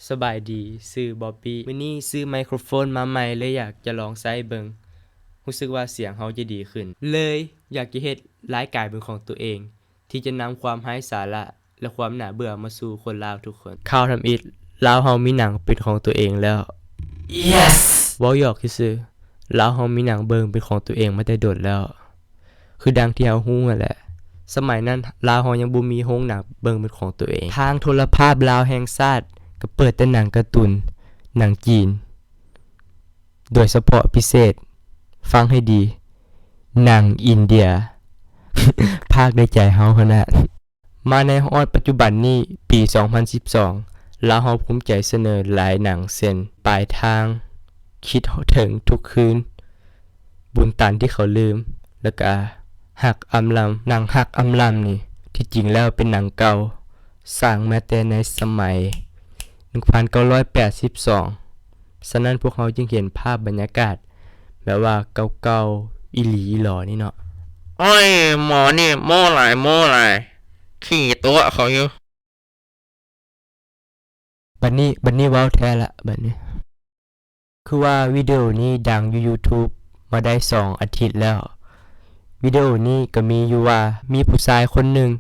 ສະບາຍດີ, ຊື່ບອບບີ. ມື້ນີ້ຊື້ໄມໂຄຣໂຟນມາໃໝ່ ເລີຍຢາກຈະລອງໃຊ້ເບິ່ງ. ຮູ້ສຶກວ່າສຽງເຮົາຈະດີຂຶ້ນ, ເລີຍຢາກຈະເຮັດລາຍການເປັນຂອງຕົວເອງ ທີ່ຈະນຳຄວາມໄຮ້ສາລະ ແລະ ຄວາມໜ້າເບື່ອມາສູ່ຄົນລາວທຸກຄົນ. ຂ່າວທຳອິດ, ລາວເຮົາມີໜັງເປັນຂອງຕົວເອງແລ້ວ. Yes! ເວົ້າຫຍອກຊື່ໆ, ລາວເຮົາມີໜັງເບິ່ງເປັນຂອງຕົວເອງມາແຕ່ດົນແລ້ວ. ຄືດັ່ງທີ່ເຮົາຮູ້ຫັ້ນແຫຼະ, ສະໄໝນັ້ນລາວເຮົາຍັງບໍ່ມີໂຮງໜັງເບິ່ງເປັນຂອງຕົວເອງ. ທາງໂທລະພາບລາວແຫ່ງຊາດກໍເປີດແຕ່ໜັງກາຕູນ, ໜັງຈີນ, ໂດຍສະເພາະພິເສດ, ຟັງໃຫ້ດີ, ໜັງອິນເດຍ, ພາກໃນໃຈເຮົາຫັ້ນນະ. ມາໃນຮອດປັດຈຸບັນນີ້, ປີສອງພັນສິບສອງ ລາວເຮົາພູມໃຈສະເໜີຫຼາຍໜັງເຊັ່ນ ປາຍທາງ, ຄິດເຖິງທຸກຄືນ, ບຸນຕັນທີ່ເຂົາລືມ ແລ້ວກະຮັກອຳລຳ. ໜັງຮັກອຳລຳນີ້ ທີ່ຈິງແລ້ວເປັນໜັງເກົ່າ, ສ້າງມາແຕ່ໃນສະໄໝໜຶ່ງພັນເກົ້າຮ້ອຍແປດສິບສອງ. ສະນັ້ນພວກເຮົາຈຶ່ງເຫັນພາບບັນຍາກາດແບບວ່າເກົ່າໆ ອີ່ຫຼີອີ່ຫຼໍນີ້ເນາະ. ໂອ້ຍ ໝໍນີ້ໂມ້ຫຼາຍ ໂມ້ຫຼາຍ, ຂີ້ຕົວະເຂົາຢູ່. ບັດນີ້ ບັດນີ້ເວົ້າແທ້ລະ ບັດນີ້. ຄືວ່າວິດີໂອນີ້ດັງຢູ່ຢູທູບມາໄດ້ສອງອາທິດແລ້ວ. ວິດີໂອນີ້ກໍມີຢູ່ວ່າ ມີຜູ້ຊາຍຄົນໜຶ່ງ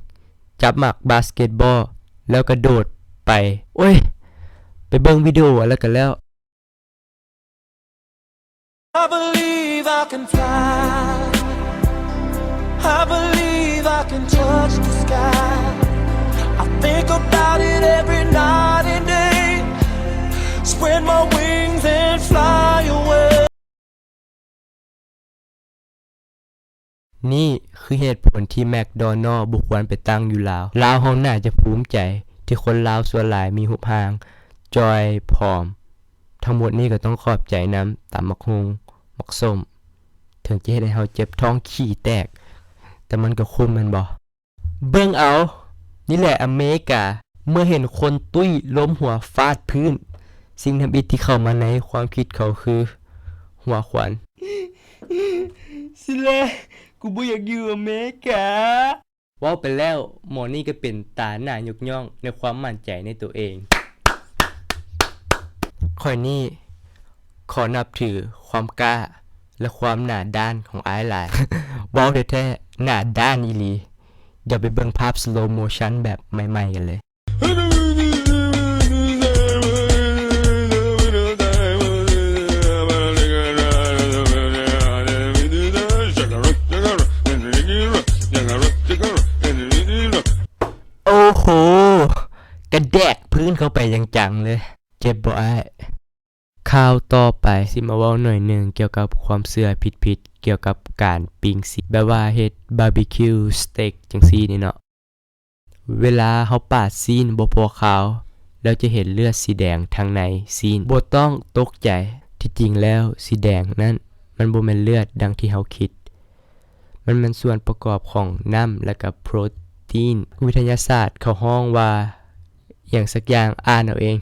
ຈັບໝາກບາສເກັດບອລ ແລ້ວກະໂດດໄປ. ໂອ້ຍ ໄປເບິ່ງວິດີໂອແລ້ວກັນແລ້ວ. I believe I can fly. I believe I can touch the sky. I think about it every night and day. Spread my wings and fly away. ນີ້ຄືເຫດຜົນທີ່ແມັກໂດນັລບໍ່ຄວນໄປຕັ້ງຢູ່ລາວ. ລາວເຮົາໜ້າຈະພູມໃຈທີ່ຄົນລາວສ່ວນຫຼາຍມີຮູບຮ່າງຈ່ອຍຜອມ. ທັງໝົດນີ້ກໍຕ້ອງຂອບໃຈນຳຕຳບັກຫຸ່ງ, ໝາກສົ້ມ. ເຖິງຈະເຮັດໃຫ້ເຮົາເຈັບທ້ອງຂີ້ແຕກ, ແຕ່ມັນກໍຄຸ້ມແມ່ນບໍ່? ເບິ່ງເອົາ, ນີ້ແຫຼະອາເມລິກາ. ເມື່ອເຫັນຄົນຕຸ້ຍລົ້ມຫົວຟາດພື້ນ, ສິ່ງທຳອິດທີ່ເຂົ້າມາໃນຄວາມຄິດເຂົາຄືຫົວຂວັນ. ຊິແລະ, ກູບໍ່ຢາກຢູ່ອາເມລິກາ. ເວົ້າໄປແລ້ວ, ໝໍນີ້ກໍເປັນຕາໜ້າຍົກຍ້ອງໃນຄວາມໝັ້ນໃຈໃນຕົວເອງ. ຂ້ອຍນີ້ຂໍນັບຖືຄວາມກ້າ ແລະ ຄວາມໜ້າດ້ານຂອງອ້າຍຫຼາຍ. ເວົ້າແທ້ໆ ໜ້າດ້ານອີ່ຫຼີ. ດຽວໄປເບິ່ງພາບສະໂລໂມຊັນແບບໃໝ່ໆກັນເລີຍ. ໂອ້ໂຫ ກະແດກພື້ນເຂົ້າໄປຈັ່ງໆເລີຍ. ເຈັບບໍ່ອ້າຍ? ຂ່າວຕໍ່ໄປຊິມາເວົ້າໜ້ອຍໜຶ່ງກ່ຽວກັບຄວາມເຊື່ອຜິດໆ ກ່ຽວກັບການປີ້ງຊີ້ນ ແບບວ່າເຮັດບາບີຄິວສະເຕັກຈັ່ງຊີ້ນີ້ເນາະ. ເວລາເຮົາປາດຊີ້ນບໍ່ພໍຄາວ ແລ້ວຈະເຫັນເລືອດສີແດງທາງໃນຊີ້ນ. ບໍ່ຕ້ອງຕົກໃຈ, ທີ່ຈິງແລ້ວສີແດງນັ້ນມັນບໍ່ແມ່ນເລືອດດັ່ງທີ່ເຮົາຄິດ. ມັນແມ່ນສ່ວນປະກອບຂອງນ້ຳ ແລະ ກະໂປຣຕີນ. ວິທະຍາສາດເຂົາຮ້ອງວ່າຫຍັງສັກຢ່າງ, ອ່ານເອົາເອງ.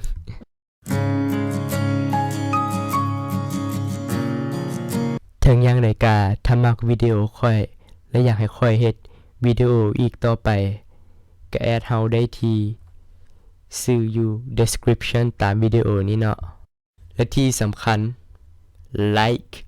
ເຖິງຢ່າງໃດກະ ຖ້າມັກວິດີໂອຂ້ອຍ ແລະ ຢາກໃຫ້ຂ້ອຍເຮັດວິດີໂອອີກຕໍ່ໄປ ກະແອດເຮົາໄດ້ທີ່ຊື່ຢູ່ເດສຄຣິບຊັນຕາມວິດີໂອນີ້ເນາະ. ແລະ ທີ່ສຳຄັນ ໄລຄ໌